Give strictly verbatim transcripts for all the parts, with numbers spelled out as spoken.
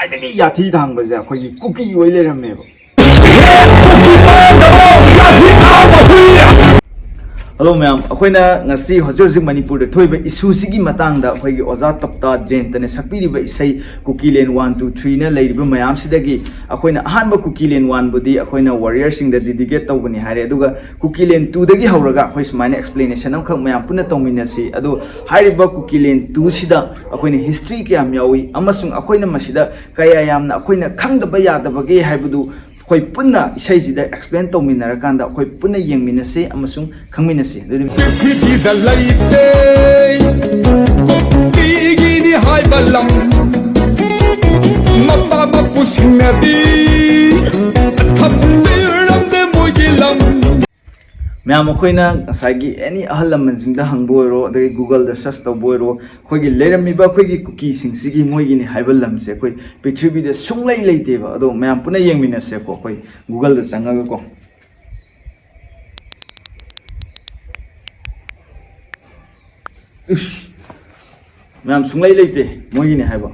ꯈ꯭ꯋꯥꯏꯗꯒꯤ ꯌꯥꯊꯤ ꯊꯥꯡꯕꯁꯦ ꯑꯩꯈꯣꯏꯒꯤ ꯀꯨꯀꯤ ꯑꯣꯏ ꯂꯩꯔꯝꯃꯦꯕ꯫ ꯍꯜꯂꯣ ꯃꯌꯥꯝ, ꯑꯩꯈꯣꯏꯅ ꯉꯁꯤ ꯍꯧꯖꯤꯛ ꯍꯧꯖꯤꯛ ꯃꯅꯤꯄꯨꯔꯗ ꯊꯣꯛꯏꯕ ꯏꯁꯨꯁꯤꯒꯤ ꯃꯇꯥꯡꯗ ꯑꯩꯈꯣꯏꯒꯤ ꯑꯣꯖꯥ ꯇꯞꯇꯥ ꯖꯌꯟꯇꯅ ꯁꯛꯄꯤꯔꯤꯕ ꯏꯁꯩ ꯀꯨꯀꯤꯂꯦꯟ ꯋꯥꯟ ꯇꯨ ꯊ꯭ꯔꯤꯅ ꯂꯩꯔꯤꯕ ꯃꯌꯥꯝꯁꯤꯗꯒꯤ ꯑꯩꯈꯣꯏꯅ ꯑꯍꯥꯟꯕ ꯀꯨꯀꯤꯂꯦꯟ ꯋꯥꯟꯕꯨꯗꯤ ꯑꯩꯈꯣꯏꯅ ꯋꯥꯔꯤꯌꯔꯁꯤꯡꯗ ꯗꯤꯗꯤꯀꯦꯠ ꯇꯧꯕꯅꯤ ꯍꯥꯏꯔꯦ, ꯑꯗꯨꯒ ꯀꯨꯀꯤꯂꯦꯟ ꯇꯨꯗꯒꯤ ꯍꯧꯔꯒ ꯑꯩꯈꯣꯏ ꯁꯨꯃꯥꯏꯅ ꯑꯦꯛꯁꯄ꯭ꯂꯦꯅꯦꯁꯟ ꯑꯃꯈꯛ ꯃꯌꯥꯝ ꯄꯨꯟꯅ ꯇꯧꯃꯤꯟꯅꯁꯤ꯫ ꯑꯗꯣ ꯍꯥꯏꯔꯤꯕ ꯀꯨꯀꯤꯂꯦꯟ ꯇꯨꯁꯤꯗ ꯑꯩꯈꯣꯏꯅ ꯍꯤꯁꯇ꯭ꯔꯤ ꯀꯌꯥꯝ ꯌꯥꯎꯏ ꯑꯃꯁꯨꯡ ꯑꯩꯈꯣꯏꯅ ꯃꯁꯤꯗ ꯀꯌꯥ ꯌꯥꯝꯅ ꯑꯩꯈꯣꯏꯅ ꯈꯪꯗꯕ ꯌꯥꯗꯕꯒꯦ ꯍꯥꯏꯕꯗꯨ ꯑꯩꯈꯣꯏ ꯄꯨꯟꯅ ꯏꯁꯩꯁꯤꯗ ꯑꯦꯛꯁꯄ꯭ꯂꯦꯟ ꯇꯧꯃꯤꯟꯅꯔꯀꯥꯟꯗ ꯑꯩꯈꯣꯏ ꯄꯨꯟꯅ ꯌꯦꯡꯃꯤꯟꯅꯁꯤ ꯑꯃꯁꯨꯡ ꯈꯪꯃꯤꯟꯅꯁꯤ꯫ ꯑꯗꯨꯗꯤ ꯄ꯭ꯔꯤꯊꯤꯕꯤꯗ ꯂꯩꯇꯦ ꯀꯨꯀꯤꯒꯤꯅꯤ ꯍꯥꯏꯕ ꯂꯝ, ꯃꯄꯥ ꯃꯄꯨꯁꯤꯡꯅꯗꯤ ꯊꯝꯕꯤꯔꯝꯗꯦ ꯃꯣꯏꯒꯤ ꯂꯝ꯫ ꯃꯌꯥꯝ, ꯑꯩꯈꯣꯏꯅ ꯉꯁꯥꯏꯒꯤ ꯑꯦꯅꯤ ꯑꯍꯜ ꯂꯃꯟꯁꯤꯡꯗ ꯍꯪꯕ ꯑꯣꯏꯔꯣ, ꯑꯗꯒꯤ ꯒꯨꯒꯜꯗ ꯁꯔꯆ ꯇꯧꯕ ꯑꯣꯏꯔꯣ, ꯑꯩꯈꯣꯏꯒꯤ ꯂꯩꯔꯝꯃꯤꯕ ꯑꯩꯈꯣꯏꯒꯤ ꯀꯨꯀꯤꯁꯤꯡꯁꯤꯒꯤ ꯃꯣꯏꯒꯤꯅꯤ ꯍꯥꯏꯕ ꯂꯝꯁꯦ ꯑꯩꯈꯣꯏ ꯄ꯭ꯔꯤꯊꯤꯕꯤꯗ ꯁꯨꯡꯂꯩ ꯂꯩꯇꯦꯕ꯫ ꯑꯗꯣ ꯃꯌꯥꯝ ꯄꯨꯟꯅ ꯌꯦꯡꯃꯤꯟꯅꯁꯦꯀꯣ, ꯑꯩꯈꯣꯏ ꯒꯨꯒꯜꯗ ꯆꯪꯉꯒꯀꯣ꯫ ꯏꯁ! ꯃꯌꯥꯝ, ꯁꯨꯡꯂꯩ ꯂꯩꯇꯦ ꯃꯣꯏꯒꯤꯅꯤ ꯍꯥꯏꯕ꯫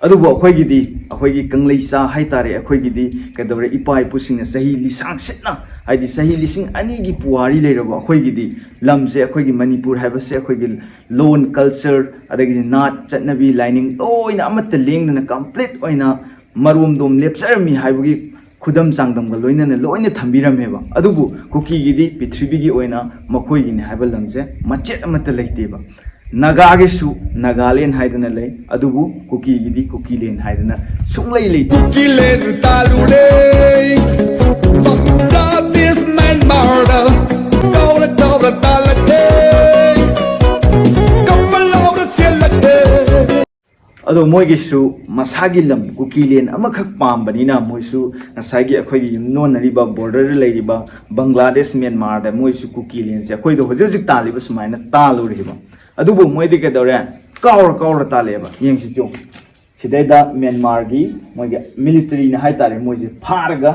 ꯑꯗꯨꯕꯨ ꯑꯩꯈꯣꯏꯒꯤꯗꯤ, ꯑꯩꯈꯣꯏꯒꯤ ꯀꯪꯂꯩꯆꯥ ꯍꯥꯏꯇꯥꯔꯦ, ꯑꯩꯈꯣꯏꯒꯤꯗꯤ ꯀꯩꯗꯧꯔꯦ, ꯏꯄꯥ ꯏꯄꯨꯁꯤꯡꯅ ꯆꯍꯤ ꯂꯤꯁꯥꯡ ꯁꯤꯠꯅ, ꯍꯥꯏꯗꯤ ꯆꯍꯤ ꯂꯤꯁꯤꯡ ꯑꯅꯤꯒꯤ ꯄꯨꯋꯥꯔꯤ ꯂꯩꯔꯕ ꯑꯩꯈꯣꯏꯒꯤꯗꯤ ꯂꯝꯁꯦ, ꯑꯩꯈꯣꯏꯒꯤ ꯃꯅꯤꯄꯨꯔ ꯍꯥꯏꯕꯁꯦ ꯑꯩꯈꯣꯏꯒꯤ ꯂꯣꯟ, ꯀꯜꯆꯔ, ꯑꯗꯒꯤꯗꯤ ꯅꯥꯠ, ꯆꯠꯅꯕꯤ, ꯂꯥꯏꯅꯤꯡ ꯂꯣꯏꯅ ꯑꯃꯠꯇ ꯂꯦꯡꯗꯅ ꯀꯝꯄ꯭ꯂꯤꯠ ꯑꯣꯏꯅ ꯃꯔꯣꯝꯗꯣꯝ ꯂꯦꯞꯆꯔꯝꯃꯤ ꯍꯥꯏꯕꯒꯤ ꯈꯨꯗꯝ ꯆꯥꯡꯗꯝꯒ ꯂꯣꯏꯅꯅ ꯂꯣꯏꯅ ꯊꯝꯕꯤꯔꯝꯃꯦꯕ꯫ ꯑꯗꯨꯕꯨ ꯀꯨꯀꯤꯒꯤꯗꯤ ꯄ꯭ꯔꯤꯊꯤꯕꯤꯒꯤ ꯑꯣꯏꯅ ꯃꯈꯣꯏꯒꯤꯅꯤ ꯍꯥꯏꯕ ꯂꯝꯁꯦ ꯃꯆꯦꯠ ꯑꯃꯠꯇ ꯂꯩꯇꯦꯕ꯫ ꯅꯥꯒꯥꯒꯤꯁꯨ ꯅꯥꯒꯥꯂꯦꯟ ꯍꯥꯏꯗꯅ ꯂꯩ, ꯑꯗꯨꯕꯨ ꯀꯨꯀꯤꯒꯤꯗꯤ ꯀꯨꯀꯤꯂꯦꯟ ꯍꯥꯏꯗꯅ ꯁꯨꯡꯂꯩ ꯂꯩꯇꯦ꯫ ꯀꯨꯀꯤꯂꯦꯟ ꯇꯥꯂꯨꯔꯦ, ꯕꯪꯒ꯭ꯂꯥꯗꯦꯁ ꯃ꯭ꯌꯥꯟꯃꯥꯔꯗ ꯀꯥꯎꯔ ꯀꯥꯎꯔ ꯇꯥꯜꯂꯛꯀꯦ, ꯀꯞꯄ ꯂꯥꯎꯔ ꯆꯦꯜꯂꯛꯀꯦ꯫ ꯑꯗꯣ ꯃꯣꯏꯒꯤꯁꯨ ꯃꯁꯥꯒꯤ ꯂꯝ ꯀꯨꯀꯤꯂꯦꯟ ꯑꯃꯈꯛ ꯄꯥꯝꯕꯅꯤꯅ ꯃꯣꯏꯁꯨ ꯉꯁꯥꯏꯒꯤ ꯑꯩꯈꯣꯏꯒꯤ ꯌꯨꯝꯂꯣꯟꯅꯔꯤꯕ ꯕꯣꯔꯗꯔꯗ ꯂꯩꯔꯤꯕ ꯕꯪꯒ꯭ꯂꯥꯗꯦꯁ, ꯃ꯭ꯌꯥꯟꯃꯥꯔꯗ ꯃꯣꯏꯁꯨ ꯀꯨꯀꯤꯂꯦꯟꯁꯦ ꯑꯩꯈꯣꯏꯗ ꯍꯧꯖꯤꯛ ꯍꯧꯖꯤꯛ ꯇꯥꯜꯂꯤꯕ ꯁꯨꯃꯥꯏꯅ ꯇꯥꯜꯂꯨꯔꯤꯕ꯫ ꯑꯗꯨꯕꯨ ꯃꯣꯏꯗꯤ ꯀꯩꯗꯧꯔꯦ? ꯀꯥꯎꯔ ꯀꯥꯎꯔ ꯇꯥꯜꯂꯛꯑꯦꯕ꯫ ꯌꯦꯡꯁꯤ ꯆꯣ꯫ ꯁꯤꯗꯩꯗ ꯃ꯭ꯌꯥꯟꯃꯥꯔꯒꯤ ꯃꯣꯏꯒꯤ ꯃꯤꯂꯤꯇꯔꯤꯅ ꯍꯥꯏꯇꯥꯔꯦ, ꯃꯣꯏꯁꯦ ꯐꯥꯔꯒ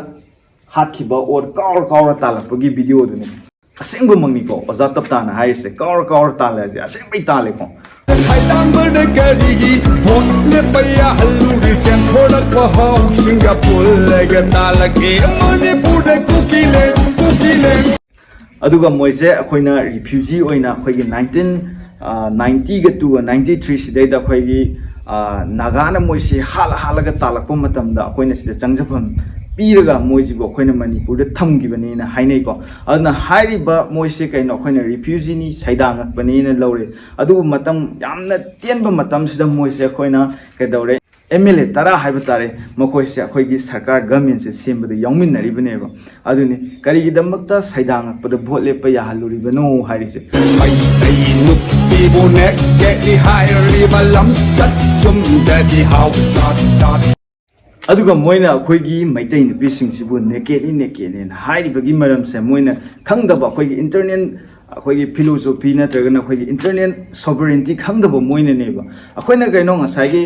ꯍꯥꯠꯈꯤꯕ ꯑꯣꯔ ꯀꯥꯎꯔ ꯀꯥꯎꯔ ꯇꯥꯜꯂꯛꯄꯒꯤ ꯚꯤꯗꯤꯑꯣꯗꯨꯅꯤ꯫ ꯑꯁꯦꯡꯕꯃꯛꯅꯤꯀꯣ ꯑꯣꯖꯥ ꯇꯞꯇꯥꯅ ꯍꯥꯏꯔꯤꯁꯦ, ꯀꯥꯎꯔ ꯀꯥꯎꯔ ꯇꯥꯜꯂꯦ ꯍꯥꯏꯁꯦ ꯑꯁꯦꯡꯕꯩ ꯇꯥꯜꯂꯦꯀꯣ꯫ ꯈꯥꯏꯗꯥꯡꯕꯗ ꯀꯔꯤꯒꯤ ꯚꯣꯠ ꯂꯦꯞꯄ ꯌꯥꯍꯜꯂꯨꯔꯤ? ꯁꯦꯟꯐꯣ ꯄꯍꯥꯎꯁꯤꯡꯒ ꯄꯨꯜꯂꯒ ꯇꯥꯜꯂꯛꯀꯦ ꯃꯅꯤꯄꯨꯔꯗ ꯀꯨꯀꯤꯂꯦꯟ, ꯀꯨꯀꯤꯂꯦꯟ꯫ ꯑꯗꯨꯒ ꯃꯣꯏꯁꯦ ꯑꯩꯈꯣꯏꯅ ꯔꯤꯐ꯭ꯌꯨꯖꯤ ꯑꯣꯏꯅ ꯑꯩꯈꯣꯏꯒꯤ ꯅꯥꯏꯟꯇꯤꯟ ꯅꯥꯏꯟꯇꯤꯒ ꯇꯨ ꯅꯥꯏꯟꯇꯤ ꯊ꯭ꯔꯤ ꯁꯤꯗꯩꯗ ꯑꯩꯈꯣꯏꯒꯤ ꯅꯥꯒꯥꯅ ꯃꯣꯏꯁꯤ ꯍꯥꯠꯂ ꯍꯥꯠꯂꯒ ꯇꯥꯜꯂꯛꯄ ꯃꯇꯝꯗ ꯑꯩꯈꯣꯏꯅ ꯁꯤꯗ ꯆꯪꯖꯐꯝ ꯄꯤꯔꯒ ꯃꯣꯏꯁꯤꯕꯨ ꯑꯩꯈꯣꯏꯅ ꯃꯅꯤꯄꯨꯔꯗ ꯊꯝꯈꯤꯕꯅꯦꯅ ꯍꯥꯏꯅꯩꯀꯣ꯫ ꯑꯗꯨꯅ ꯍꯥꯏꯔꯤꯕ ꯃꯣꯏꯁꯦ ꯀꯩꯅꯣ, ꯑꯩꯈꯣꯏꯅ ꯔꯤꯐ꯭ꯌꯨꯖꯤꯅꯤ, ꯁꯩꯗꯥꯡꯉꯛꯄꯅꯦꯅ ꯂꯧꯔꯦ꯫ ꯑꯗꯨꯕꯨ ꯃꯇꯝ ꯌꯥꯝꯅ ꯇꯦꯟꯕ ꯃꯇꯝꯁꯤꯗ ꯃꯣꯏꯁꯦ ꯑꯩꯈꯣꯏꯅ ꯀꯩꯗꯧꯔꯦ, ꯑꯦꯝ ꯑꯦꯜ ꯑꯦ ꯇꯔꯥ ꯍꯥꯏꯕ ꯇꯥꯔꯦ, ꯃꯈꯣꯏꯁꯦ ꯑꯩꯈꯣꯏꯒꯤ ꯁꯔꯀꯥꯔ, ꯒꯃꯦꯟꯁꯦ ꯁꯦꯝꯕꯗ ꯌꯥꯎꯃꯤꯟꯅꯔꯤꯕꯅꯦꯕ꯫ ꯑꯗꯨꯅꯤ ꯀꯔꯤꯒꯤꯗꯃꯛꯇ ꯁꯩꯗꯥꯡꯉꯛꯄꯗ ꯚꯣꯠ ꯂꯦꯞꯄ ꯌꯥꯍꯜꯂꯨꯔꯤꯕꯅꯣ ꯍꯥꯏꯔꯤꯁꯦ꯫ ꯃꯩꯇꯩ ꯅꯨꯄꯤꯕꯨ ꯅꯦꯛꯀꯦꯠꯅꯤ ꯍꯥꯏꯔꯤꯕ ꯂꯝꯆꯠ ꯆꯨꯝꯗꯗꯤ ꯍꯥꯎ ꯆꯥꯛ ꯆꯥꯛ꯫ ꯑꯗꯨꯒ ꯃꯣꯏꯅ ꯑꯩꯈꯣꯏꯒꯤ ꯃꯩꯇꯩ ꯅꯨꯄꯤꯁꯤꯡꯁꯤꯕꯨ ꯅꯦꯀꯦꯠꯅꯤ, ꯅꯦꯀꯦꯠꯅꯦꯅ ꯍꯥꯏꯔꯤꯕꯒꯤ ꯃꯔꯝꯁꯦ, ꯃꯣꯏꯅ ꯈꯪꯗꯕ, ꯑꯩꯈꯣꯏꯒꯤ ꯏꯟꯇꯔꯅꯦꯜ, ꯑꯩꯈꯣꯏꯒꯤ ꯐꯤꯂꯣꯁꯣꯐꯤ ꯅꯠꯇ꯭ꯔꯒꯅ ꯑꯩꯈꯣꯏꯒꯤ ꯏꯟꯇꯔꯅꯦꯜ ꯁꯣꯚꯔꯦꯟꯇꯤ ꯈꯪꯗꯕ ꯃꯣꯏꯅꯅꯦꯕ꯫ ꯑꯩꯈꯣꯏꯅ ꯀꯩꯅꯣ, ꯉꯁꯥꯏꯒꯤ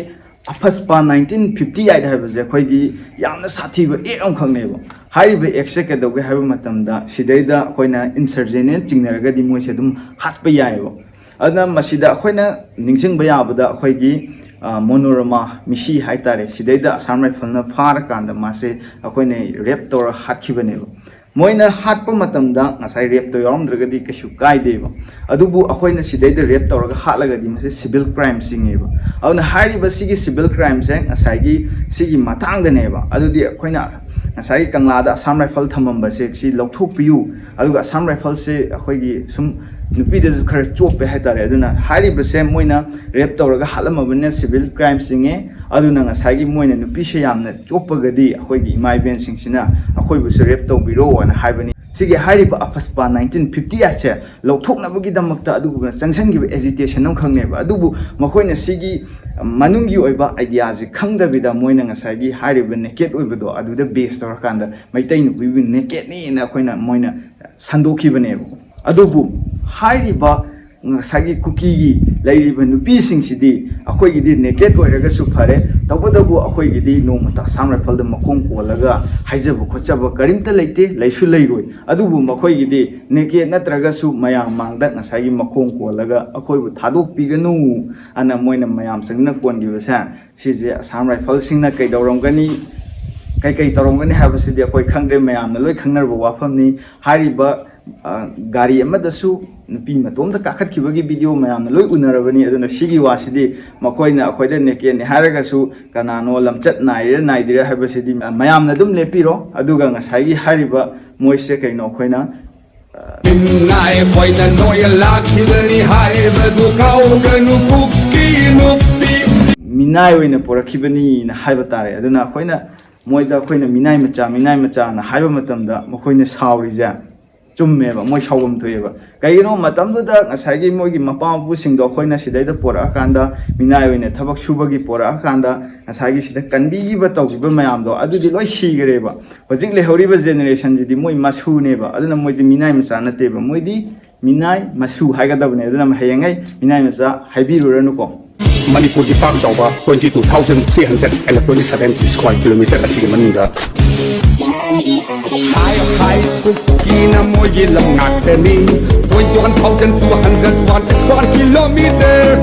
ꯑꯐꯁꯄꯥ ꯅꯥꯏꯟꯇꯤꯟ ꯐꯤꯐꯇꯤ ꯑꯩꯠ ꯍꯥꯏꯕꯁꯦ ꯑꯩꯈꯣꯏꯒꯤ ꯌꯥꯝꯅ ꯁꯥꯊꯤꯕ ꯑꯦꯛ ꯑꯃꯈꯛꯅꯦꯕ꯫ ꯍꯥꯏꯔꯤꯕ ꯑꯦꯛꯁꯦ ꯀꯩꯗꯧꯒꯦ ꯍꯥꯏꯕ ꯃꯇꯝꯗ, ꯁꯤꯗꯩꯗ ꯑꯩꯈꯣꯏꯅ ꯏꯟꯁꯔꯖꯦꯟꯅꯦꯟ ꯆꯤꯡꯅꯔꯒꯗꯤ ꯃꯣꯏꯁꯦ ꯑꯗꯨꯝ ꯍꯥꯠꯄ ꯌꯥꯏꯑꯕ꯫ ꯑꯗꯨꯅ ꯃꯁꯤꯗ ꯑꯩꯈꯣꯏꯅ ꯅꯤꯡꯁꯤꯡꯕ ꯌꯥꯕꯗ, ꯑꯩꯈꯣꯏꯒꯤ, ꯑ, ꯃꯣꯅꯣꯔꯃꯥ ꯃꯤꯁꯤ ꯍꯥꯏꯇꯥꯔꯦ, ꯁꯤꯗꯩꯗ ꯑꯁꯥꯝ ꯔꯥꯏꯐꯜꯅ ꯐꯥꯔꯀꯥꯟꯗ ꯃꯥꯁꯦ ꯑꯩꯈꯣꯏꯅ ꯔꯦꯞ ꯇꯧꯔ ꯍꯥꯠꯈꯤꯕꯅꯦꯕ꯫ ꯃꯣꯏꯅ ꯍꯥꯠꯄ ꯃꯇꯝꯗ ꯉꯁꯥꯏ ꯔꯦꯞꯇꯣ ꯌꯥꯎꯔꯝꯗ꯭ꯔꯒꯗꯤ ꯀꯩꯁꯨ ꯀꯥꯏꯗꯦꯕ꯫ ꯑꯗꯨꯕꯨ ꯑꯩꯈꯣꯏꯅ ꯁꯤꯗꯩꯗ ꯔꯦꯞ ꯇꯧꯔꯒ ꯍꯥꯠꯂꯒꯗꯤ ꯃꯁꯤ ꯁꯤꯚꯤꯜ ꯀ꯭ꯔꯥꯏꯝ ꯆꯤꯡꯉꯦꯕ꯫ ꯑꯗꯨꯅ ꯍꯥꯏꯔꯤꯕ ꯁꯤꯒꯤ ꯁꯤꯚꯤꯜ ꯀ꯭ꯔꯥꯏꯝꯁꯦ ꯉꯁꯥꯏꯒꯤ ꯁꯤꯒꯤ ꯃꯇꯥꯡꯗꯅꯦꯕ꯫ ꯑꯗꯨꯗꯤ ꯑꯩꯈꯣꯏꯅ ꯉꯁꯥꯏꯒꯤ ꯀꯪꯂꯥꯗ ꯑꯁꯥꯝ ꯔꯥꯏꯐꯜ ꯊꯝꯃꯝꯕꯁꯦ ꯁꯤ ꯂꯧꯊꯣꯛꯄꯤꯌꯨ, ꯑꯗꯨꯒ ꯑꯁꯥꯝ ꯔꯥꯏꯐꯜꯁꯦ ꯑꯩꯈꯣꯏꯒꯤ ꯁꯨꯝ ꯅꯨꯄꯤꯗꯁꯨ ꯈꯔ ꯆꯣꯞꯄꯦ ꯍꯥꯏꯇꯥꯔꯦ꯫ ꯑꯗꯨꯅ ꯍꯥꯏꯔꯤꯕꯁꯦ ꯃꯣꯏꯅ ꯔꯦꯞ ꯇꯧꯔꯒ ꯍꯥꯠꯂꯝꯃꯕꯅꯤꯅ ꯁꯤꯚꯤꯜ ꯀ꯭ꯔꯥꯏꯝ ꯆꯤꯡꯉꯦ꯫ ꯑꯗꯨꯅ ꯉꯁꯥꯏꯒꯤ ꯃꯣꯏꯅ ꯅꯨꯄꯤꯁꯦ ꯌꯥꯝꯅ ꯆꯣꯞꯄꯒꯗꯤ ꯑꯩꯈꯣꯏꯒꯤ ꯏꯃꯥ ꯏꯕꯦꯟꯁꯤꯡꯁꯤꯅ ꯑꯩꯈꯣꯏꯕꯨꯁꯨ ꯔꯦꯞ ꯇꯧꯕꯤꯔꯣꯅ ꯍꯥꯏꯕꯅꯤ꯫ ꯁꯤꯒꯤ ꯍꯥꯏꯔꯤꯕ ꯑꯐꯁꯄꯥ ꯅꯥꯏꯟꯇꯤꯟ ꯐꯤꯐꯇꯤ ꯑꯩꯠꯁꯦ ꯂꯧꯊꯣꯛꯅꯕꯒꯤꯗꯃꯛꯇ ꯑꯗꯨꯒꯨꯝꯕ ꯆꯪꯁꯤꯟꯈꯤꯕ ꯑꯦꯖꯤꯇꯦꯁꯟ ꯑꯃꯈꯛꯅꯦꯕ꯫ ꯑꯗꯨꯕꯨ ꯃꯈꯣꯏꯅ ꯁꯤꯒꯤ ꯃꯅꯨꯡꯒꯤ ꯑꯣꯏꯕ ꯑꯥꯏꯗꯤꯌꯥꯁꯦ ꯈꯪꯗꯕꯤꯗ ꯃꯣꯏꯅ ꯉꯁꯥꯏꯒꯤ ꯍꯥꯏꯔꯤꯕ ꯅꯦꯀꯦꯠ ꯑꯣꯏꯕꯗꯣ ꯑꯗꯨꯗ ꯕꯦꯁ ꯇꯧꯔꯀꯥꯟꯗ ꯃꯩꯇꯩ ꯅꯨꯄꯤꯕꯨ ꯅꯦꯀꯦꯠꯅꯦꯅ ꯑꯩꯈꯣꯏꯅ, ꯃꯣꯏꯅ ꯁꯟꯗꯣꯛꯈꯤꯕꯅꯦꯕ꯫ ꯑꯗꯨꯕꯨ ꯍꯥꯏꯔꯤꯕ ꯉꯁꯥꯏꯒꯤ ꯀꯨꯀꯤꯒꯤ ꯂꯩꯔꯤꯕ ꯅꯨꯄꯤꯁꯤꯡꯁꯤꯗꯤ ꯑꯩꯈꯣꯏꯒꯤꯗꯤ ꯅꯦꯀꯦꯠ ꯑꯣꯏꯔꯒꯁꯨ ꯐꯔꯦ, ꯇꯧꯕꯇꯕꯨ ꯑꯩꯈꯣꯏꯒꯤꯗꯤ ꯅꯣꯡꯃꯇ ꯑꯁꯥꯝ ꯔꯥꯏꯐꯜꯗ ꯃꯈꯣꯡ ꯀꯣꯜꯂꯒ ꯍꯥꯏꯖꯕ ꯈꯣꯠꯆꯕ ꯀꯔꯤꯝꯇ ꯂꯩꯇꯦ, ꯂꯩꯁꯨ ꯂꯩꯔꯣꯏ꯫ ꯑꯗꯨꯕꯨ ꯃꯈꯣꯏꯒꯤꯗꯤ ꯅꯦꯀꯦꯠ ꯅꯠꯇ꯭ꯔꯒꯁꯨ ꯃꯌꯥꯝ ꯃꯥꯡꯗ ꯉꯁꯥꯏꯒꯤ ꯃꯈꯣꯡ ꯀꯣꯜꯂꯒ ꯑꯩꯈꯣꯏꯕꯨ ꯊꯥꯗꯣꯛꯄꯤꯒꯅꯨ ꯑꯅ ꯃꯣꯏꯅ ꯃꯌꯥꯝ ꯆꯪꯅ ꯀꯣꯟꯈꯤꯕꯁꯦ, ꯁꯤꯁꯦ ꯑꯁꯥꯝ ꯔꯥꯏꯐꯜꯁꯤꯡꯅ ꯀꯩꯗꯧꯔꯝꯒꯅꯤ, ꯀꯩꯀꯩ ꯇꯧꯔꯝꯒꯅꯤ ꯍꯥꯏꯕꯁꯤꯗꯤ ꯑꯩꯈꯣꯏ ꯈꯪꯗ꯭ꯔꯦ, ꯃꯌꯥꯝꯅ ꯂꯣꯏ ꯈꯪꯅꯔꯕ ꯋꯥꯐꯝꯅꯤ꯫ ꯍꯥꯏꯔꯤꯕ, ꯑ, ꯒꯥꯔꯤ ꯑꯃꯗꯁꯨ ꯅꯨꯄꯤ ꯃꯇꯣꯝꯇ ꯀꯥꯈꯠꯈꯤꯕꯒꯤ ꯚꯤꯗꯤꯑꯣ ꯃꯌꯥꯝꯅ ꯂꯣꯏ ꯎꯅꯔꯕꯅꯤ꯫ ꯑꯗꯨꯅ ꯁꯤꯒꯤ ꯋꯥꯁꯤꯗꯤ ꯃꯈꯣꯏꯅ ꯑꯩꯈꯣꯏꯗ ꯅꯦꯀꯦꯠꯅꯤ ꯍꯥꯏꯔꯒꯁꯨ ꯀꯅꯥꯅꯣ ꯂꯝꯆꯠ ꯅꯥꯏꯔꯤꯔꯥ ꯅꯥꯏꯗ꯭ꯔꯤꯔꯥ ꯍꯥꯏꯕꯁꯤꯗꯤ ꯃꯌꯥꯝꯅ ꯑꯗꯨꯝ ꯂꯦꯞꯄꯤꯔꯣ꯫ ꯑꯗꯨꯒ ꯉꯁꯥꯏꯒꯤ ꯍꯥꯏꯔꯤꯕ ꯃꯣꯏꯁꯦ ꯀꯩꯅꯣ ꯑꯩꯈꯣꯏꯅ, ꯑ, ꯃꯤꯅꯥꯏ ꯑꯣꯏꯅ ꯅꯣꯏ ꯂꯥꯛꯈꯤꯕꯅꯤ ꯍꯥꯏꯕꯗꯨ ꯀꯥꯎꯒꯅꯨ ꯀꯨꯀꯤ ꯅꯨꯄꯤ꯫ ꯃꯤꯅꯥꯏ ꯑꯣꯏꯅ ꯄꯨꯔꯛꯈꯤꯕꯅꯤꯅ ꯍꯥꯏꯕ ꯇꯥꯔꯦ꯫ ꯑꯗꯨꯅ ꯑꯩꯈꯣꯏꯅ ꯃꯣꯏꯗ ꯑꯩꯈꯣꯏꯅ ꯃꯤꯅꯥꯏ ꯃꯆꯥ, ꯃꯤꯅꯥꯏ ꯃꯆꯥꯅ ꯍꯥꯏꯕ ꯃꯇꯝꯗ ꯃꯈꯣꯏꯅ ꯁꯥꯎꯔꯤꯁꯦ ꯆꯨꯝꯃꯦꯕ, ꯃꯣꯏ ꯁꯥꯎꯐꯝ ꯊꯣꯛꯑꯦꯕ꯫ ꯀꯩꯒꯤꯅꯣ ꯃꯇꯝꯗꯨꯗ ꯉꯁꯥꯏꯒꯤ ꯃꯣꯏꯒꯤ ꯃꯄꯥ ꯃꯄꯨꯁꯤꯡꯗꯣ ꯑꯩꯈꯣꯏꯅ ꯁꯤꯗꯩꯗ ꯄꯣꯔꯛꯑꯀꯥꯟꯗ, ꯃꯤꯅꯥꯏ ꯑꯣꯏꯅ ꯊꯕꯛ ꯁꯨꯕꯒꯤ ꯄꯣꯔꯛꯑꯀꯥꯟꯗ, ꯉꯁꯥꯏꯒꯤ ꯁꯤꯗ ꯀꯟꯕꯤꯈꯤꯕ ꯇꯧꯈꯤꯕ ꯃꯌꯥꯝꯗꯣ ꯑꯗꯨꯗꯤ ꯂꯣꯏ ꯁꯤꯈꯔꯦꯕ꯫ ꯍꯧꯖꯤꯛ ꯂꯩꯍꯧꯔꯤꯕ ꯖꯦꯅꯦꯔꯦꯁꯟꯁꯤꯗꯤ ꯃꯣꯏ ꯃꯁꯨꯅꯦꯕ, ꯑꯗꯨꯅ ꯃꯣꯏꯗꯤ ꯃꯤꯅꯥꯏ ꯃꯆꯥ ꯅꯠꯇꯦꯕ, ꯃꯣꯏꯗꯤ ꯃꯤꯅꯥꯏ ꯃꯁꯨ ꯍꯥꯏꯒꯗꯕꯅꯦ꯫ ꯑꯗꯨꯅ ꯍꯌꯦꯡꯉꯩ ꯃꯤꯅꯥꯏ ꯃꯆꯥ ꯍꯥꯏꯕꯤꯔꯨꯔꯅꯨꯀꯣ꯫ ꯃꯅꯤꯄꯨꯔꯒꯤ ꯄꯥꯛ ꯆꯥꯎꯕ twenty two thousand three hundred and twenty seven square kilometer ꯑꯁꯤꯒꯤ ꯃꯅꯨꯡꯗ ꯍꯥꯏ ꯍꯥꯏ ꯀꯨꯀꯤꯅ ꯃꯣꯏꯒꯤ ꯂꯝ ꯉꯥꯛꯇꯅꯤ, twenty one thousand two hundred one square kilometer꯫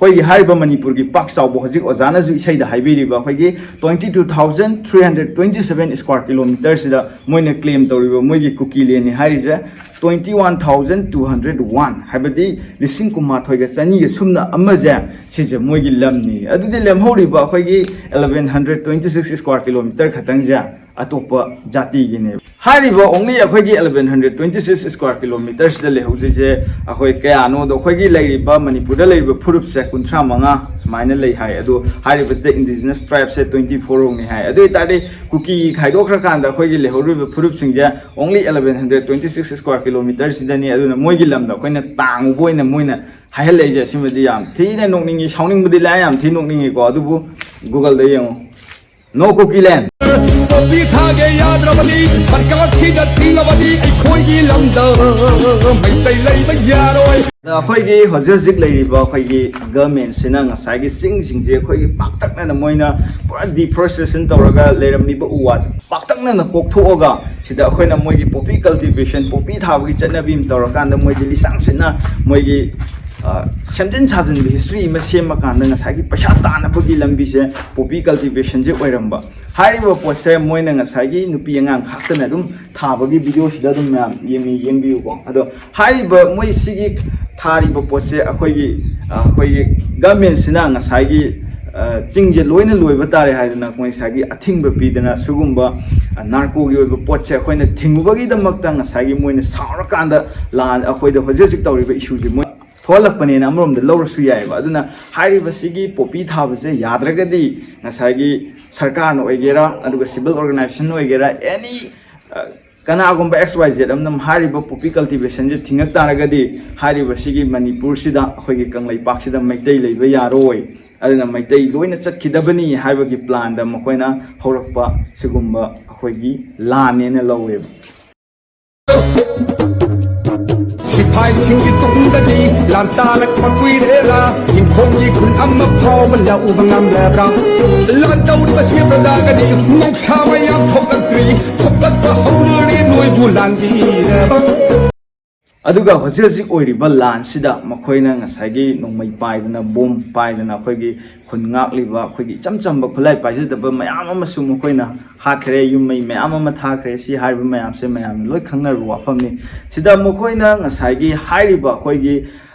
ꯑꯩꯈꯣꯏꯒꯤ ꯍꯥꯏꯔꯤꯕ ꯃꯅꯤꯄꯨꯔꯒꯤ ꯄꯥꯛ ꯆꯥꯎꯕ, ꯍꯧꯖꯤꯛ ꯑꯣꯖꯥꯅꯁꯨ ꯏꯁꯩꯗ ꯍꯥꯏꯕꯤꯔꯤꯕ ꯑꯩꯈꯣꯏꯒꯤ twenty two thousand three hundred twenty seven square kilometerꯁꯤꯗ ꯃꯣꯏꯅ ꯀ꯭ꯂꯦꯝ ꯇꯧꯔꯤꯕ ꯃꯣꯏꯒꯤ ꯀꯨꯀꯤ ꯂꯦꯟꯅꯤ ꯍꯥꯏꯔꯤꯁꯦ twenty one thousand two hundred one, ꯍꯥꯏꯕꯗꯤ ꯂꯤꯁꯤꯡ ꯀꯨꯟꯃꯥꯊꯣꯏꯒ ꯆꯅꯤꯒ ꯁꯨꯞꯅ ꯑꯃꯁꯦ, ꯁꯤꯁꯦ ꯃꯣꯏꯒꯤ ꯂꯝꯅꯤ꯫ ꯑꯗꯨꯗꯤ ꯂꯦꯝꯍꯧꯔꯤꯕ ꯑꯩꯈꯣꯏꯒꯤ eleven hundred twenty six square kilometer ꯈꯛꯇꯪꯁꯦ ꯑꯇꯣꯞꯄ ꯖꯥꯇꯤꯒꯤꯅꯦꯕ꯫ ꯍꯥꯏꯔꯤꯕ only ꯑꯩꯈꯣꯏꯒꯤ eleven hundred twenty six square kilometerꯁꯤꯗ ꯂꯩꯍꯧꯗꯣꯏꯁꯦ ꯑꯩꯈꯣꯏ ꯀꯌꯥꯅꯣꯗꯣ, ꯑꯩꯈꯣꯏꯒꯤ ꯂꯩꯔꯤꯕ ꯃꯅꯤꯄꯨꯔꯗ ꯂꯩꯔꯤꯕ ꯐꯨꯔꯨꯞꯁꯦ ꯀꯨꯟꯊ꯭ꯔꯥ ꯃꯉꯥ ꯁꯨꯃꯥꯏꯅ ꯂꯩ ꯍꯥꯏ꯫ ꯑꯗꯣ ꯍꯥꯏꯔꯤꯕꯁꯤꯗ indigenous tribeꯁꯦ twenty fourꯃꯨꯛꯅꯤ ꯍꯥꯏ꯫ ꯑꯗꯨ ꯑꯣꯏꯇꯥꯔꯗꯤ ꯀꯨꯀꯤ ꯈꯥꯏꯗꯣꯛꯈ꯭ꯔꯀꯥꯟꯗ ꯑꯩꯈꯣꯏꯒꯤ ꯂꯩꯍꯧꯔꯤꯕ ꯐꯨꯔꯨꯞꯁꯤꯡꯁꯦ only eleven hundred twenty six square kilometerꯁꯤꯗꯅꯤ꯫ ꯑꯗꯨꯅ ꯃꯣꯏꯒꯤ ꯂꯝꯗ ꯑꯩꯈꯣꯏꯅ ꯇꯥꯡꯉꯨꯕ ꯑꯣꯏꯅ ꯃꯣꯏꯅ ꯍꯥꯏꯍꯜꯂꯛꯏꯁꯦ, ꯑꯁꯤꯃꯗꯤ ꯌꯥꯝ ꯊꯤꯅ ꯅꯣꯛꯅꯤꯡꯉꯤ꯫ ꯁꯥꯎꯅꯤꯡꯕꯗꯤ ꯂꯥꯏ, ꯌꯥꯝ ꯊꯤꯅ ꯅꯣꯛꯅꯤꯡꯉꯤꯀꯣ꯫ ꯑꯗꯨꯕꯨ Googleꯗ ꯌꯦꯡꯉꯨ, No Kuki Land꯫ ꯄꯣꯄꯤ ꯊꯥꯒꯦ ꯌꯥꯗ꯭ꯔꯕꯗꯤ ꯁꯔꯀꯥꯔꯁꯤꯗ ꯊꯤꯡꯉꯕꯗꯤ ꯑꯩꯈꯣꯏꯒꯤ ꯂꯝꯗ ꯃꯩꯇꯩ ꯂꯩꯕ ꯌꯥꯔꯣꯏ꯫ ꯑꯗ ꯑꯩꯈꯣꯏꯒꯤ ꯍꯧꯖꯤꯛ ꯍꯧꯖꯤꯛ ꯂꯩꯔꯤꯕ ꯑꯩꯈꯣꯏꯒꯤ ꯒꯚꯔꯟꯃꯦꯟꯁꯤꯅ ꯉꯁꯥꯏꯒꯤ ꯆꯤꯡꯁꯤꯡꯁꯦ ꯑꯩꯈꯣꯏꯒꯤ ꯄꯥꯛꯇꯛꯅꯅ ꯃꯣꯏꯅ ꯄꯨꯔꯥ ꯗꯤꯐꯣꯔꯦꯁꯇꯦꯁꯟ ꯇꯧꯔꯒ ꯂꯩꯔꯝꯃꯤꯕ ꯎ ꯋꯥꯁꯦ ꯄꯥꯛꯇꯛꯅꯅ ꯀꯣꯛꯊꯣꯛꯑꯒ ꯁꯤꯗ ꯑꯩꯈꯣꯏꯅ ꯃꯣꯏꯒꯤ ꯄꯣꯄꯤ ꯀꯜꯇꯤꯚꯦꯁꯟ, ꯄꯣꯄꯤ ꯊꯥꯕꯒꯤ ꯆꯠꯅꯕꯤ ꯑꯃ ꯇꯧꯔꯀꯥꯟꯗ ꯃꯣꯏꯒꯤ ꯂꯤꯆꯥꯡ ꯁꯤꯠꯅ ꯃꯣꯏꯒꯤ, ꯑ, ꯁꯦꯝꯖꯤꯟ ꯁꯥꯖꯤꯟꯕ ꯍꯤꯁꯇ꯭ꯔꯤ ꯑꯃ ꯁꯦꯝꯃꯀꯥꯟꯗ ꯉꯁꯥꯏꯒꯤ ꯄꯩꯁꯥ ꯇꯥꯅꯕꯒꯤ ꯂꯝꯕꯤꯁꯦ ꯄꯣꯄꯤ ꯀꯜꯇꯤꯚꯦꯁꯟꯁꯦ ꯑꯣꯏꯔꯝꯕ꯫ ꯍꯥꯏꯔꯤꯕ ꯄꯣꯠꯁꯦ ꯃꯣꯏꯅ ꯉꯁꯥꯏꯒꯤ ꯅꯨꯄꯤ ꯑꯉꯥꯡ ꯈꯥꯛꯇꯅ ꯑꯗꯨꯝ ꯊꯥꯕꯒꯤ ꯚꯤꯗꯤꯑꯣꯁꯤꯗ ꯑꯗꯨꯝ ꯃꯌꯥꯝ ꯌꯦꯡꯕꯤ-, ꯌꯦꯡꯕꯤꯌꯨꯀꯣ꯫ ꯑꯗꯣ ꯍꯥꯏꯔꯤꯕ ꯃꯣꯏ ꯁꯤꯒꯤ ꯊꯥꯔꯤꯕ ꯄꯣꯠꯁꯦ ꯑꯩꯈꯣꯏꯒꯤ, ꯑ, ꯑꯩꯈꯣꯏꯒꯤ ꯒꯚꯔꯟꯃꯦꯟꯁꯤꯅ ꯉꯁꯥꯏꯒꯤ, ꯑ, ꯆꯤꯡꯁꯦ ꯂꯣꯏꯅ ꯂꯣꯏꯕ ꯇꯥꯔꯦ ꯍꯥꯏꯗꯅ ꯑꯩꯈꯣꯏ ꯉꯁꯥꯏꯒꯤ ꯑꯊꯤꯡꯕ ꯄꯤꯗꯅ ꯁꯤꯒꯨꯝꯕ, ꯑ, ꯅꯥꯔꯀꯣꯒꯤ ꯑꯣꯏꯕ ꯄꯣꯠꯁꯦ ꯑꯩꯈꯣꯏꯅ ꯊꯤꯡꯉꯨꯕꯒꯤꯗꯃꯛꯇ ꯉꯁꯥꯏꯒꯤ ꯃꯣꯏꯅ ꯁꯥꯎꯔꯀꯥꯟꯗ ꯂꯥꯟ, ꯑꯩꯈꯣꯏꯗ ꯍꯧꯖꯤꯛ ꯍꯧꯖꯤꯛ ꯇꯧꯔꯤꯕ ꯏꯁꯨꯁꯦ ꯃꯣꯏ ꯊꯣꯛꯍꯜꯂꯛꯄꯅꯦꯅ ꯑꯃꯔꯣꯝꯗ ꯂꯧꯔꯁꯨ ꯌꯥꯏꯑꯕ꯫ ꯑꯗꯨꯅ ꯍꯥꯏꯔꯤꯕ ꯁꯤꯒꯤ ꯄꯣꯄꯤ ꯊꯥꯕꯁꯦ ꯌꯥꯗ꯭ꯔꯒꯗꯤ ꯉꯁꯥꯏꯒꯤ ꯁꯔꯀꯥꯔꯅ ꯑꯣꯏꯒꯦꯔꯥ, ꯑꯗꯨꯒ ꯁꯤꯚꯤꯜ ꯑꯣꯔꯒꯅꯥꯏꯖꯦꯁꯟ ꯑꯣꯏꯒꯦꯔꯥ, ꯑꯦꯅꯤ, ꯑ, ꯀꯅꯥꯒꯨꯝꯕ ꯑꯦꯛꯁ ꯋꯥꯏ ꯖꯦꯠ ꯑꯃꯅ ꯍꯥꯏꯔꯤꯕ ꯄꯣꯄꯤ ꯀꯜꯇꯤꯚꯦꯁꯟꯁꯦ ꯊꯤꯡꯉꯛ ꯇꯥꯔꯒꯗꯤ ꯍꯥꯏꯔꯤꯕ ꯁꯤꯒꯤ ꯃꯅꯤꯄꯨꯔꯁꯤꯗ, ꯑꯩꯈꯣꯏꯒꯤ ꯀꯪꯂꯩꯄꯥꯛꯁꯤꯗ ꯃꯩꯇꯩ ꯂꯩꯕ ꯌꯥꯔꯣꯏ, ꯑꯗꯨꯅ ꯃꯩꯇꯩ ꯂꯣꯏꯅ ꯆꯠꯈꯤꯗꯕꯅꯤ ꯍꯥꯏꯕꯒꯤ ꯄ꯭ꯂꯥꯟꯗ ꯃꯈꯣꯏꯅ ꯍꯧꯔꯛꯄ ꯁꯤꯒꯨꯝꯕ ꯑꯩꯈꯣꯏꯒꯤ ꯂꯥꯟꯅꯦꯅ ꯂꯧꯋꯦꯕ꯫ ꯁꯤꯐꯥꯏꯁꯤꯡꯒꯤ ꯇꯨꯡꯗꯗꯤ ꯂꯥꯟ ꯇꯥꯔꯛꯄ ꯀꯨꯏꯔꯦꯔꯥ? ꯏꯪꯈꯣꯜꯒꯤ ꯈꯨꯟ ꯑꯃ ꯐꯥꯎꯕ ꯂꯧꯕ ꯉꯝꯂꯕ꯭ꯔꯥ? ꯂꯥꯟ ꯇꯧꯔꯤꯕꯁꯤ ꯄ꯭ꯔꯖꯥꯒꯅꯤ, ꯅꯨꯡꯁꯥ ꯃꯌꯥꯝ ꯊꯣꯛꯂꯛꯇ꯭ꯔꯤ, ꯊꯣꯛꯂꯛꯄ ꯍꯧꯅꯔꯦ ꯅꯣꯏꯕꯨ ꯂꯥꯟꯗꯤꯔꯕ? ꯑꯗꯨꯒ ꯍꯧꯖꯤꯛ ꯍꯧꯖꯤꯛ ꯑꯣꯏꯔꯤꯕ ꯂꯥꯟꯁꯤꯗ ꯃꯈꯣꯏꯅ ꯉꯁꯥꯏꯒꯤ ꯅꯣꯡꯃꯩ ꯄꯥꯏꯗꯅ, ꯕꯣꯝ ꯄꯥꯏꯗꯅ, ꯑꯩꯈꯣꯏꯒꯤ ꯈꯨꯟ ꯉꯥꯛꯂꯤꯕ, ꯑꯩꯈꯣꯏꯒꯤ ꯏꯆꯝ ꯆꯝꯕ ꯈꯨꯠꯂꯥꯏ ꯄꯥꯏꯖꯗꯕ ꯃꯌꯥꯝ ꯑꯃꯁꯨ ꯃꯈꯣꯏꯅ ꯍꯥꯠꯈ꯭ꯔꯦ, ꯌꯨꯝ ꯃꯩ ꯃꯌꯥꯝ ꯑꯃ ꯊꯥꯈ꯭ꯔꯦ꯫ ꯁꯤ ꯍꯥꯏꯔꯤꯕ ꯃꯌꯥꯝꯁꯦ ꯃꯌꯥꯝꯅ ꯂꯣꯏ ꯈꯪꯅꯔꯕ ꯋꯥꯐꯝꯅꯤ꯫ ꯁꯤꯗ ꯃꯈꯣꯏꯅ ꯉꯁꯥꯏꯒꯤ ꯍꯥꯏꯔꯤꯕ ꯑꯩꯈꯣꯏꯒꯤ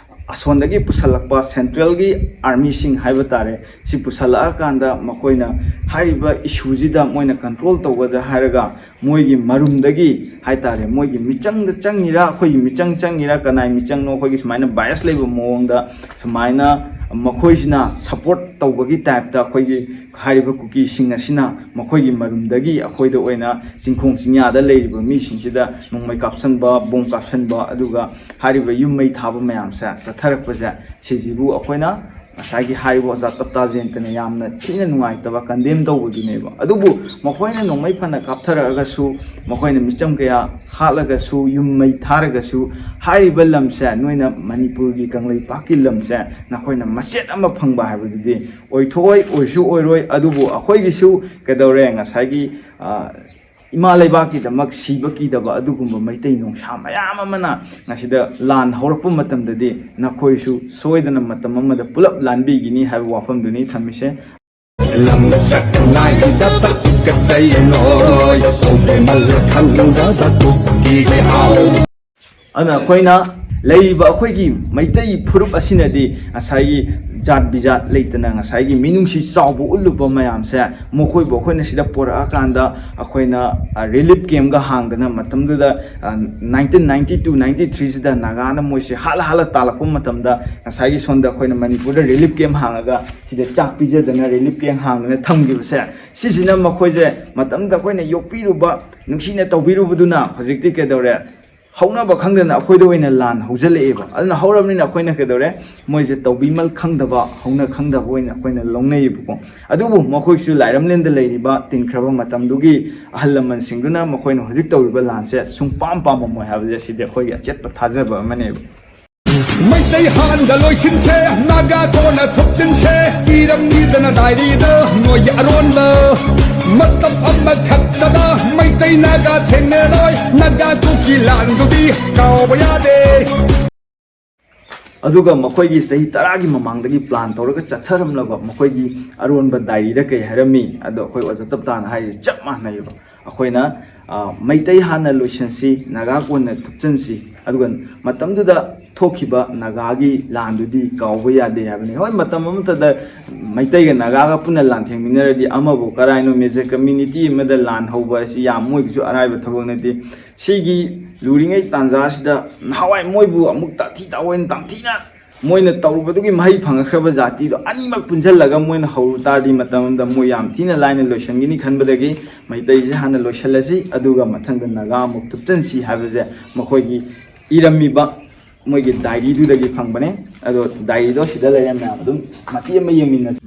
ꯑꯁꯣꯝꯗꯒꯤ ꯄꯨꯁꯜꯂꯛꯄ ꯁꯦꯟꯇ꯭ꯔꯦꯜꯒꯤ ꯑꯥꯔꯃꯤꯁꯤꯡ ꯍꯥꯏꯕ ꯇꯥꯔꯦ, ꯁꯤ ꯄꯨꯁꯜꯂꯛꯑꯀꯥꯟꯗ ꯃꯈꯣꯏꯅ ꯍꯥꯏꯔꯤꯕ ꯏꯁꯨꯁꯤꯗ ꯃꯣꯏꯅ ꯀꯟꯇ꯭ꯔꯣꯜ ꯇꯧꯒꯗ꯭ꯔꯥ ꯍꯥꯏꯔꯒ ꯃꯣꯏꯒꯤ ꯃꯔꯨꯝꯗꯒꯤ ꯍꯥꯏ ꯇꯥꯔꯦ, ꯃꯣꯏꯒꯤ ꯃꯤꯆꯪꯗ ꯆꯪꯉꯤꯔꯥ, ꯑꯩꯈꯣꯏꯒꯤ ꯃꯤꯆꯪ ꯆꯪꯉꯤꯔꯥ, ꯀꯅꯥꯏ ꯃꯤꯆꯪꯅꯣ, ꯑꯩꯈꯣꯏꯒꯤ ꯁꯨꯃꯥꯏꯅ ꯕꯥꯏꯁ ꯂꯩꯕ ꯃꯑꯣꯡꯗ ꯁꯨꯃꯥꯏꯅ ꯃꯈꯣꯏꯁꯤꯅ ꯁꯞꯄꯣꯔꯠ ꯇꯧꯕꯒꯤ ꯇꯥꯏꯞꯇ ꯑꯩꯈꯣꯏꯒꯤ ꯍꯥꯏꯔꯤꯕ ꯀꯨꯀꯤꯁꯤꯡ ꯑꯁꯤꯅ ꯃꯈꯣꯏꯒꯤ ꯃꯔꯨꯝꯗꯒꯤ ꯑꯩꯈꯣꯏꯗ ꯑꯣꯏꯅ ꯆꯤꯡꯈꯣꯡ ꯆꯤꯡꯌꯥꯗ ꯂꯩꯔꯤꯕ ꯃꯤꯁꯤꯡꯁꯤꯗ ꯅꯣꯡꯃꯩ ꯀꯥꯞꯁꯟꯕ, ꯕꯣꯝ ꯀꯥꯞꯁꯟꯕ, ꯑꯗꯨꯒ ꯍꯥꯏꯔꯤꯕ ꯌꯨꯝ ꯃꯩ ꯊꯥꯕ ꯃꯌꯥꯝꯁꯦ ꯆꯠꯊꯔꯛꯄꯁꯦ, ꯁꯤꯁꯤꯕꯨ ꯑꯩꯈꯣꯏꯅ ꯉꯁꯥꯏꯒꯤ ꯍꯥꯏꯔꯤꯕ ꯑꯣꯖꯥ ꯇꯞꯇꯥ ꯖꯌꯟꯇꯅ ꯌꯥꯝꯅ ꯊꯤꯅ ꯅꯨꯡꯉꯥꯏꯇꯕ, ꯀꯟꯗꯦꯝ ꯇꯧꯕꯗꯨꯅꯦꯕ꯫ ꯑꯗꯨꯕꯨ ꯃꯈꯣꯏꯅ ꯅꯣꯡꯃꯩ ꯐꯅ ꯀꯥꯞꯊꯔꯛꯑꯒꯁꯨ, ꯃꯈꯣꯏꯅ ꯃꯤꯆꯝ ꯀꯌꯥ ꯍꯥꯠꯂꯒꯁꯨ, ꯌꯨꯝ ꯃꯩ ꯊꯥꯔꯒꯁꯨ, ꯍꯥꯏꯔꯤꯕ ꯂꯝꯁꯦ, ꯅꯣꯏꯅ ꯃꯅꯤꯄꯨꯔꯒꯤ ꯀꯪꯂꯩꯄꯥꯛꯀꯤ ꯂꯝꯁꯦ ꯅꯈꯣꯏꯅ ꯃꯆꯦꯠ ꯑꯃ ꯐꯪꯕ ꯍꯥꯏꯕꯗꯨꯗꯤ ꯑꯣꯏꯊꯣꯛꯑꯣꯏ, ꯑꯣꯏꯁꯨ ꯑꯣꯏꯔꯣꯏ꯫ ꯑꯗꯨꯕꯨ ꯑꯩꯈꯣꯏꯒꯤꯁꯨ ꯀꯩꯗꯧꯔꯦ, ꯉꯁꯥꯏꯒꯤ, ꯑ, ꯏꯃꯥ ꯂꯩꯕꯥꯛꯀꯤꯗꯃꯛ ꯁꯤꯕ ꯀꯤꯗꯕ ꯑꯗꯨꯒꯨꯝꯕ ꯃꯩꯇꯩ ꯅꯣꯡꯁꯥ ꯃꯌꯥꯝ ꯑꯃꯅ ꯉꯁꯤꯗ ꯂꯥꯟ ꯍꯧꯔꯛꯄ ꯃꯇꯝꯗꯗꯤ ꯅꯈꯣꯏꯁꯨ ꯁꯣꯏꯗꯅ ꯃꯇꯝ ꯑꯃꯗ ꯄꯨꯂꯞ ꯂꯥꯟꯕꯤꯒꯅꯤ ꯍꯥꯏꯕ ꯋꯥꯐꯝꯗꯨꯅꯤ ꯊꯝꯃꯤꯁꯦ꯫ ꯂꯝꯆꯠ ꯅꯥꯏꯗꯕ ꯀꯠꯆꯩ ꯅꯣꯏ, ꯇꯧꯕꯤꯃꯜ ꯈꯪꯗꯕ ꯀꯨꯀꯤꯒꯤ ꯍꯥꯎ꯫ ꯑꯗꯨꯅ ꯑꯩꯈꯣꯏꯅ ꯂꯩꯔꯤꯕ ꯑꯩꯈꯣꯏꯒꯤ ꯃꯩꯇꯩ ꯐꯨꯔꯨꯞ ꯑꯁꯤꯅꯗꯤ ꯉꯁꯥꯏꯒꯤ ꯖꯥꯠ ꯕꯤꯖꯥꯠ ꯂꯩꯇꯅ ꯉꯁꯥꯏꯒꯤ ꯃꯤꯅꯨꯡꯁꯤ ꯆꯥꯎꯕ ꯎꯠꯂꯨꯕ ꯃꯌꯥꯝꯁꯦ, ꯃꯈꯣꯏꯕꯨ ꯑꯩꯈꯣꯏꯅ ꯁꯤꯗ ꯄꯣꯔꯛꯑꯀꯥꯟꯗ ꯑꯩꯈꯣꯏꯅ, ꯑ, ꯔꯤꯂꯤꯐ ꯀꯦꯝꯒ ꯍꯥꯡꯗꯅ, ꯃꯇꯝꯗꯨꯗ, ꯑ, ꯅꯥꯏꯟꯇꯤꯟ ꯅꯥꯏꯟꯇꯤ ꯇꯨ ꯅꯥꯏꯟꯇꯤ ꯊ꯭ꯔꯤꯁꯤꯗ ꯅꯥꯒꯥꯅ ꯃꯣꯏꯁꯦ ꯍꯥꯠꯂ ꯍꯥꯠꯂ ꯇꯥꯜꯂꯛꯄ ꯃꯇꯝꯗ ꯉꯁꯥꯏꯒꯤ ꯁꯣꯝꯗ ꯑꯩꯈꯣꯏꯅ ꯃꯅꯤꯄꯨꯔꯗ ꯔꯤꯂꯤꯐ ꯀꯦꯝ ꯍꯥꯡꯉꯒ ꯁꯤꯗ ꯆꯥꯛ ꯄꯤꯖꯗꯅ ꯔꯤꯂꯤꯐ ꯀꯦꯝ ꯍꯥꯡꯗꯅ ꯊꯝꯈꯤꯕꯁꯦ, ꯁꯤꯁꯤꯅ ꯃꯈꯣꯏꯁꯦ ꯃꯇꯝꯗ ꯑꯩꯈꯣꯏꯅ ꯌꯣꯛꯄꯤꯔꯨꯕ, ꯅꯨꯡꯁꯤꯅ ꯇꯧꯕꯤꯔꯨꯕꯗꯨꯅ ꯍꯧꯖꯤꯛꯇꯤ ꯀꯩꯗꯧꯔꯦ? ꯍꯧꯅꯕ ꯈꯪꯗꯅ ꯑꯩꯈꯣꯏꯗ ꯑꯣꯏꯅ ꯂꯥꯟ ꯍꯧꯖꯤꯜꯂꯛꯑꯦꯕ꯫ ꯑꯗꯨꯅ ꯍꯧꯔꯕꯅꯤꯅ ꯑꯩꯈꯣꯏꯅ ꯀꯩꯗꯧꯔꯦ? ꯃꯣꯏꯁꯦ ꯇꯧꯕꯤꯃꯜ ꯈꯪꯗꯕ, ꯍꯧꯅ ꯈꯪꯗꯕ ꯑꯣꯏꯅ ꯑꯩꯈꯣꯏꯅ ꯂꯧꯅꯩꯌꯦꯕꯀꯣ꯫ ꯑꯗꯨꯕꯨ ꯃꯈꯣꯏꯁꯨ ꯂꯥꯏꯔꯝꯂꯦꯟꯗ ꯂꯩꯔꯤꯕ ꯇꯤꯟꯈ꯭ꯔꯕ ꯃꯇꯝꯗꯨꯒꯤ ꯑꯍꯜ ꯂꯃꯟꯁꯤꯡꯗꯨꯅ ꯃꯈꯣꯏꯅ ꯍꯧꯖꯤꯛ ꯇꯧꯔꯤꯕ ꯂꯥꯟꯁꯦ ꯁꯨꯡꯄꯥꯝ ꯄꯥꯝꯃꯝꯃꯣꯏ ꯍꯥꯏꯕꯁꯦ ꯁꯤꯗꯤ ꯑꯩꯈꯣꯏꯒꯤ ꯑꯆꯦꯠꯄ ꯊꯥꯖꯕ ꯑꯃꯅꯦꯕ꯫ ꯃꯩꯇꯩ ꯍꯥꯟꯅ ꯂꯣꯏꯁꯤꯟꯁꯦ, ꯅꯥꯒꯥ ꯀꯣꯟꯅ ꯊꯨꯞꯆꯤꯟꯁꯦ, ꯏꯔꯝꯅꯤꯗꯅ ꯗꯥꯏꯔꯤꯗ ꯅꯣꯏꯒꯤ ꯑꯔꯣꯟꯕ꯫ ꯃꯇꯝ ꯑꯃꯈꯛꯇꯗ ꯃꯩꯇꯩ ꯅꯥꯒꯥ ꯊꯦꯡꯅꯔꯣꯏ, ꯅꯥꯒꯥ ꯀꯨꯀꯤ ꯂꯥꯟꯗꯨꯗꯤ ꯀꯥꯎꯕ ꯌꯥꯗꯦ꯫ ꯑꯗꯨꯒ ꯃꯈꯣꯏꯒꯤ ꯆꯍꯤ ꯇꯔꯥꯒꯤ ꯃꯃꯥꯡꯗꯒꯤ ꯄ꯭ꯂꯥꯟ ꯇꯧꯔꯒ ꯆꯠꯊꯔꯝꯂꯕ ꯃꯈꯣꯏꯒꯤ ꯑꯔꯣꯟꯕ ꯗꯥꯏꯔꯤꯗ ꯀꯩ ꯍꯥꯏꯔꯝꯃꯤ? ꯑꯗꯣ ꯑꯩꯈꯣꯏ ꯑꯣꯖꯥ ꯇꯞꯇꯥꯅ ꯍꯥꯏꯔꯤꯁꯦ ꯆꯞ ꯃꯥꯟꯅꯩꯌꯦꯕ꯫ ꯑꯩꯈꯣꯏꯅ, ꯑ, ꯃꯩꯇꯩ ꯍꯥꯟꯅ ꯂꯣꯏꯁꯤꯟꯁꯤ, ꯅꯥꯒꯥ ꯀꯣꯟꯅ ꯊꯨꯞꯆꯤꯟꯁꯤ, ꯑꯗꯨꯒ ꯃꯇꯝꯗꯨꯗ ꯊꯣꯛꯈꯤꯕ ꯅꯥꯒꯥꯒꯤ ꯂꯥꯟꯗꯨꯗꯤ ꯀꯥꯎꯕ ꯌꯥꯗꯦ ꯍꯥꯏꯕꯅꯤ꯫ ꯍꯣꯏ, ꯃꯇꯝ ꯑꯃꯠꯇꯗ ꯃꯩꯇꯩꯒ ꯅꯥꯒꯥꯒ ꯄꯨꯟꯅ ꯂꯥꯟꯊꯦꯡꯃꯤꯟꯅꯔꯗꯤ ꯑꯃꯕꯨ ꯀꯔꯥꯏꯅꯣ, ꯃꯦꯖꯔ ꯀꯝꯃ꯭ꯌꯨꯅꯤꯇꯤ ꯑꯃꯗ ꯂꯥꯟ ꯍꯧꯕ ꯑꯁꯤ ꯌꯥꯝ ꯃꯣꯏꯒꯤꯁꯨ ꯑꯔꯥꯏꯕ ꯊꯕꯛ ꯅꯠꯇꯦ꯫ ꯁꯤꯒꯤ ꯂꯨꯔꯤꯉꯩ ꯇꯥꯟꯖꯥꯁꯤꯗ ꯅꯍꯥꯟꯋꯥꯏ ꯃꯣꯏꯕꯨ ꯑꯃꯨꯛ ꯇꯥꯊꯤ ꯇꯥꯑꯣꯏꯅ ꯇꯝꯊꯤꯅ ꯃꯣꯏꯅ ꯇꯧꯔꯨꯕꯗꯨꯒꯤ ꯃꯍꯩ ꯐꯪꯉꯛꯈ꯭ꯔꯕ ꯖꯥꯇꯤꯗꯣ ꯑꯅꯤꯃꯛ ꯄꯨꯟꯁꯤꯜꯂꯒ ꯃꯣꯏꯅ ꯍꯧꯔꯨ ꯇꯥꯔꯗꯤ ꯃꯇꯝ ꯑꯃꯗ ꯃꯣꯏ ꯌꯥꯝ ꯊꯤꯅ ꯂꯥꯏꯅ ꯂꯣꯏꯁꯤꯟꯒꯅꯤ ꯈꯟꯕꯗꯒꯤ ꯃꯩꯇꯩꯁꯦ ꯍꯥꯟꯅ ꯂꯣꯏꯁꯤꯜꯂꯁꯤ, ꯑꯗꯨꯒ ꯃꯊꯪꯗ ꯅꯥꯒꯥ ꯑꯃꯨꯛ ꯊꯨꯞꯆꯟꯁꯤ ꯍꯥꯏꯕꯁꯦ ꯃꯈꯣꯏꯒꯤ ꯏꯔꯝꯃꯤꯕ ꯃꯣꯏꯒꯤ ꯗꯥꯏꯔꯤꯗꯨꯗꯒꯤ ꯐꯪꯕꯅꯦ꯫ ꯑꯗꯣ ꯗꯥꯏꯔꯤꯗꯣ ꯁꯤꯗ ꯂꯩꯔꯦ ꯃꯌꯥꯝ, ꯑꯗꯨꯝ ꯃꯇꯦꯛ ꯑꯃ ꯌꯦꯡꯃꯤꯟꯅꯁꯤ꯫